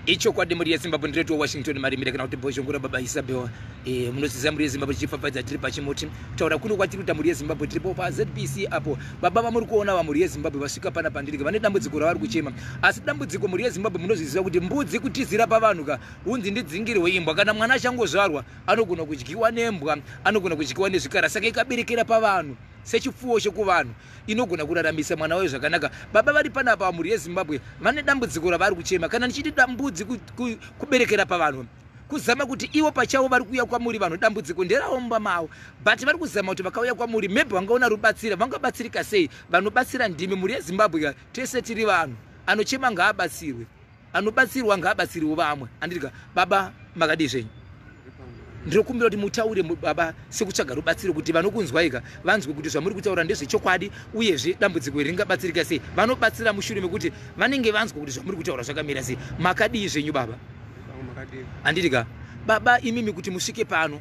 Ichokwadi mhuri yeZimbabwe, ndiretwa Washington Marimire kana kuti Bhozhongora Baba Isabel. Munoziva mhuri yeZimbabwe, tichipfapfaidza tiri pachimuti kutaura kuno kwatiri kuita mhuri yeZimbabwe, tiripo paZBC apo baba vamuri kuona vamhuri yeZimbabwe vasvika pana pandiri vane dambudziko ravari kuchema. Asi dambudziko mhuri yeZimbabwe, munozviziva kuti mbudzi kutizira pavanhu ka hunzi ndidzingirwe imbwa. Kana mwana achangozvarwa anogona kudyiwa nembwa, anogona kudyiwa nezvikara, saka ikaberekera pavanhu sechipfuwo chekuvanhu inogona kuraramisa mwana wayo zvakanaka. Baba vari panapa mhuri yeZimbabwe vane dambudziko ravari kuchema. Kana ndichiti mbudzi kuberekera pavanhu, kuzama kuti ivo pachavo vari kuuya kwamuri vanhu, dambudziko nderavo mumba mavo, but vari kuzama kuti vakauya kwamuri maybe vangaona rubatsira, vangabatsirika sei. Vanobatsira ndimi mhuri yeZimbabwe. Tese tiri vanhu, anochema ngaabatsirwe, anobatsirwa ngaabatsiriwo vamwe, andirika. Baba, makadii zvenyu? Ndinokumbira kuti mutaure baba sekutsvaga rubatsiro, kuti vanokunzwaika vanzwe kuti zvamuri kutaura ndezvechokwadi, uyezve dambudziko iri ringabatsirika sei. Vanobatsira mushure mekuti vanenge vanzwa kuti zvamuri kutaura zvakamira sei. Makadii zvenyu baba? Handiti ka baba, imimi kuti musvike pano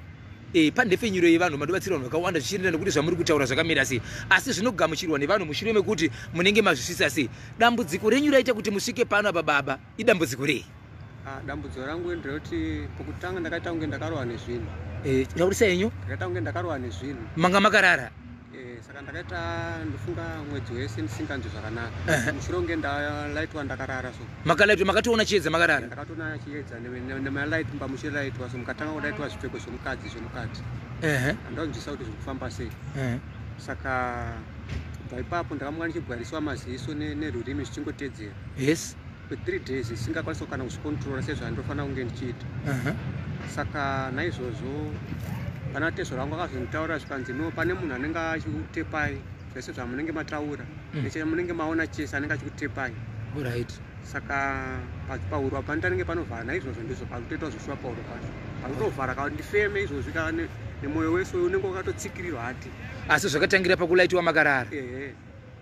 panhepfenyuro yevanhu, mandobatsira vanhu vakawanda zvichienderana nekuti zvamuri kutaura zvakamira sei, asi zvinogamuchirwa nevanhu mushure mekuti munenge mazvisvisa sei. Dambudziko renyu raita kuti musvike pano apa baba, idambudziko rei? Ah, dambudziko rangu nderekuti pokutanga ndakaita kunge ndakarohwa nezvinhu. Taurisa yenyu. Ndakaita kunge ndakarohwa nezvinhu. Manga makarara? Saka ndakaita, ndofunga mwedzi wese ndisinganzwi zvakanaka, mushure kunge ndalaitwa ndakarara so. Makalaitwa, makatoona chiedza makarara? Ndakatoona chiedza nemalight mba muchilaitwa so, mukatanga kulaitwa zvipfeko zvemukadzi zvemukati. Handaunzwisa kuti zviri kufamba sei. Saka kubva ipapo ndakamuka ndichibwariswa maziso nerurimi zvichingotedzera kwe3 days, isingakwanisa kana kuzvicontrola sezvandofanira kunge ndichiita. Saka naizvozvo pana tezvo rangu akazonditaura, zvikanzi, "No, pane munhu anenge achikutepai zvese zvamunenge mataura nechamunenge maona chese, anenge achikutepai." Saka pahuro apa panenge panovhara, naizvozvo ndizvo pakutoitwa zvoshuwa pahuro pacho pakutovhara ka ndifeme izvozvi ka nemwoyo wese unenge wakatotsikirirwa hati. Asi zvakatangira pakulaitiwa makarara? Ehe.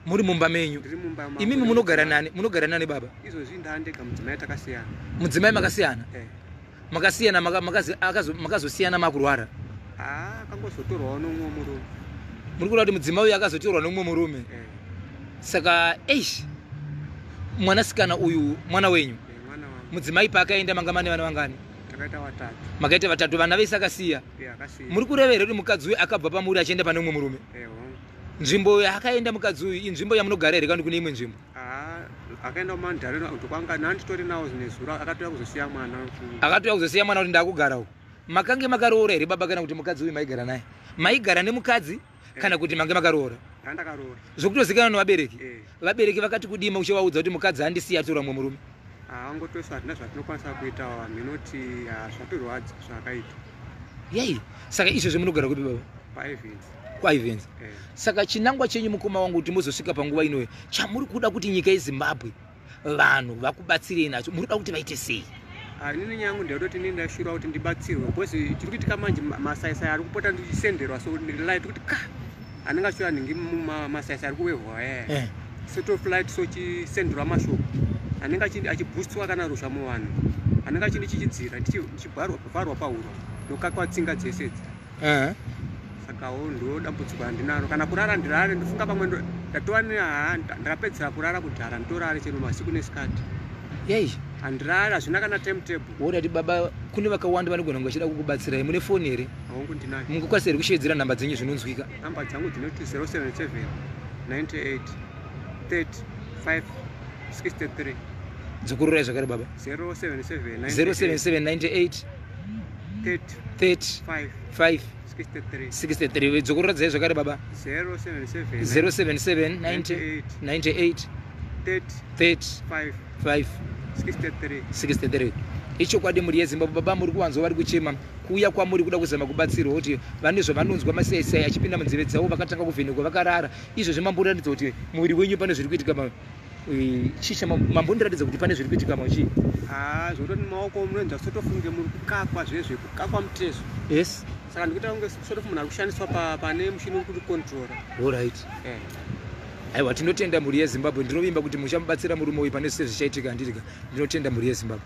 Muri mumba menyu? Ndiri mumba mangu. Imimi munogara nani? Munogara nani baba? Izvozvi ndaandega, mudzimai takasiyana. Mudzimai makasiyana? Eh. Makasiyana, makazosiyana makurwara? Haa, akangozotorwawo nomumwe murume. Muri kuda kuti mudzimai uyu akazotorwa nomumwe murume? Eh. Saka eish, mwanasikana uyu mwana wenyu? Eh, mwana wangu. Mudzimai paakaenda manga mane vana vangani? Takaita watatu. Makaita vatatu, vana vese akasiya? Eh, akasiya. Muri kureva here kuti mukadzi uyu akabva pamuri achienda pane umwe murume? Eh, hongu. Nzvimbo yaakaenda mukadzi uyu inzvimbo yamunogara here kana kune imwe nzvimbo? Haa, akaenda kumandareno kwanga nanditori nawo nezuro, akatouya kuzosiya mwana. Akatouya kuzosiya mwana kuti ndakugara uku. Makange makaroora here baba, kana kuti mukadzi uyu maigara naye, maigara nemukadzi kana kuti mange makaroora? Ndandakaroora. Zvokutozikanwa nevabereki? Eh. Vabereki vakati kudima uchivaudza kuti mukadzi andisiya atora mumwe murume? Haangotoiswa, hatina zvatinokwanisa kuita, vanhu inoti zvatorwadza zvaakaita. Yei, saka izvozvo munogara kupi baba? PaIvens. KuIvens? Eh. Saka chinangwa chenyu mukoma wangu kuti muzosvika panguva inoyo, chamuri kuda kuti nyika yeZimbabwe vanhu vakubatsirei nacho, muri kuda kuti vaite sei? Ah, inini nyangu ndeyototi inini ndashura kuti ndibatsirwe, because chiri kuitika manje masaisai ari kupota ndichisenderwa so light kuti ka anenge achiuya nhingi, masaisai ari kuwevhwa set of light so chisenderwa mashoko anenge achibhustwa kana ruzha muvanhu, anenge achindichichidzira ndichivharwa pahuro nokakwa tsinga dzese idzi. Sakawo ndo dambudziko randinaro, kana kurara ndirare, ndofunga pamwe ndatova neha ndakapedzisira kurara kudhara, nditorare chero masiku nesikati. Yei. Handirari, hazvina kana timetable. Woda baba, kune vakawanda vanogona kunge vachida kukubatsirai. Mune foni here? Hongu, ndinayo. Mungakwanisa here kushevedzera nhamba dzenyu zvinonzwika? Namba dzangu dzinoti 077 98 30 5 63. Dzokururai zvakare baba. 077. 077 98. 30. 30. 5. 5. 63. 63. Dzokururadzai zvakare baba. 077. 077 90 98. 30. 30. 5. 5. 63. 63. Ichokwadi mhuri yeZimbabwe, baba muri kuwanzwa vari kuchema kuuya kwamuri kuda kuzama kubatsirwa kuti vane zvavanonzwa, masaisai achipinda munzeve dzavo, vakatanga kuvhenekwa vakarara. Izvozvi mamboratidza kuti muviri wenyu pane zviri kuitika chii mambondiratidza kuti pane zviri kuitika machii? Haa, zvototi maoko munoenza sotofunge muri kukakwa zvezve kukakwa mutezo. Saka ndikuita kunge sort of munhu ari kushandiswa pane mushini uri kuticontrola. Alright. Aiwa, tinotenda mhuri yeZimbabwe. Ndinovimba kuti muchamubatsira murume uyu pane zvese zvichaitika, handirika? Ndinotenda mhuri yeZimbabwe.